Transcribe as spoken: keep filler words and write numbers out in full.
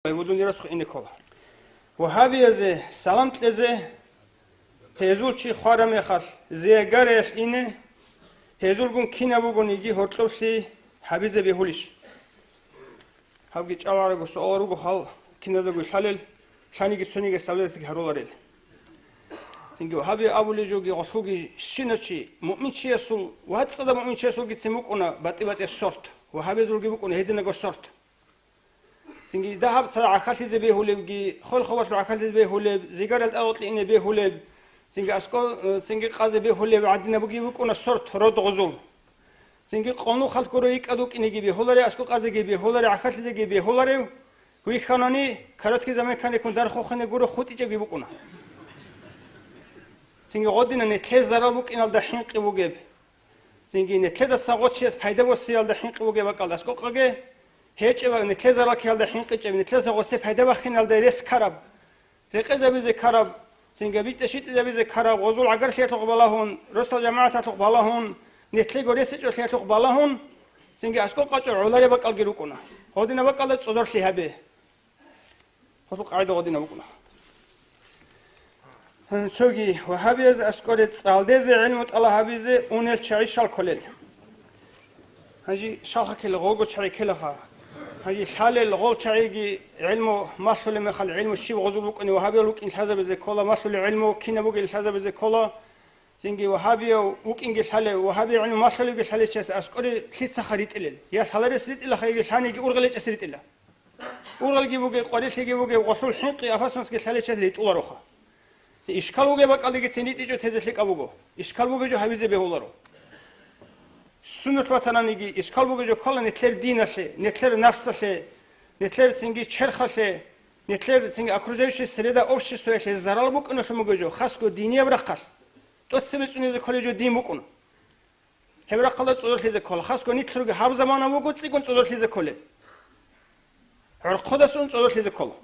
Гьеб гьудул нирасухъ ине ккола. Вагьабиязе салам кьезе, гьезул чи хвараб мехалъ, зиягаралъ ине, гьезулгун кинаб бугониги гьоркьоблъи гьабизе бегьулищ? Гьабги чӀалгӀарабго суал руго, хал киназдаго лъалел, лъаниги цониги саблетги гьаруларел. Цинги вагьабия абулей жоги гъолъулги щинав чи, муъминчиясул, вацӀцӀадаб муъминчиясулгицин букӀуна батӀи-батӀияб сорт, вагьабиязулги букӀуна гьединаго сорт. Цинги дагьаб цадахъ гӀахьаллъизе бегьулебги, хвел-хвалалъур гӀахьаллъизе бегьулеб, зигарал тӀагъутлъи ине бегьулеб, цинги аскӀо-, цинги къазе бегьулеб гӀадинабги букӀуна сорт род гъозул. Цинги къолнухалъ гуро рикӀкӀад вукӀинеги бегьуларев, аскӀо къазеги бегьуларев, гӀахьаллъизеги бегьуларев, вихьанани, короткий заман кканеккун дархухъине гуро хутӀичӀебги букӀуна. Цинги гъодина нетлъе зарал букӀиналда хӀинкъи бугеб. Цинги нетлъедасан гъочияс пайда босиялда хӀинкъи бугеб бакӀалда аскӀокъаге, гьечӀеб нилъе зарал ккеялда хӀинкъичӀеб, нилъеца гъосе пайда бахиналда рес ккараб, рекъезабизе ккараб, цинги битӀа-щитӀизабизе ккараб, гъозул гӀагарлъиялъухъ балагьун, росдал жамагӀаталъухъ балагьун, нилъего ресечӀолъиялъухъ балагьун, цинги аскӀоб къачӀо гӀолареб бакӀалги рукӀуна. Гьодинаб бакӀалда цӀодорлъи гьабе. Гьелъул къагӀида гъодинаб букӀуна. Цоги вагьабияз аскӀоре цӀалдезе гӀилму тӀалаб гьабизе унел чагӀи щал кколел. Гьанже щалха ккела, гъого чагӀи ккелаха. Гьанже лъалел гъол чагӀиги гӀилму малъулеб мехалъ, гӀилму щиб гъозул букӀунеб вагьабиял вукӀин лъазабизе ккола, малъулеб гӀилму кинаб бугеб лъазабизе ккола. Цинги вагьабияв вукӀинги лъалев, вагьабияв гӀилму малъулевги лъалев чияс аскӀоре лъицаха ритӀилел? Я лъаларес ритӀилаха, яги лъаниги ургъел гьечӀес ритӀила. Ургъелги бугеб, къварилъиги бугеб, гъолъул хӀинкъи апасунасги лъалев чияс ритӀулароха. Ишкал бугеб бакӀалдегицин ритӀичӀо тезе лъикӀаб буго. Ишкал бугеб жо гьабизе бегьуларо. Суннат батананиги, ишкал бугеб жо ккола нилъер диналъе, нилъер напсалъе, нилъер цинги черхалъе, нилъер цинги окружающей среда, обществоялъе зарал букӀуналъун бугеб жо, хасго динияб рахъалъ. ТӀоцебе цӀунизе кколеб жо дин букӀун. Гьеб рахъалда цӀодорлъизе ккола. Хасго нилъерги гьаб замана буго цӀикӀкӀун цӀодорлъизе кколеб. ГӀорхъудас ун цӀодорлъизе ккола.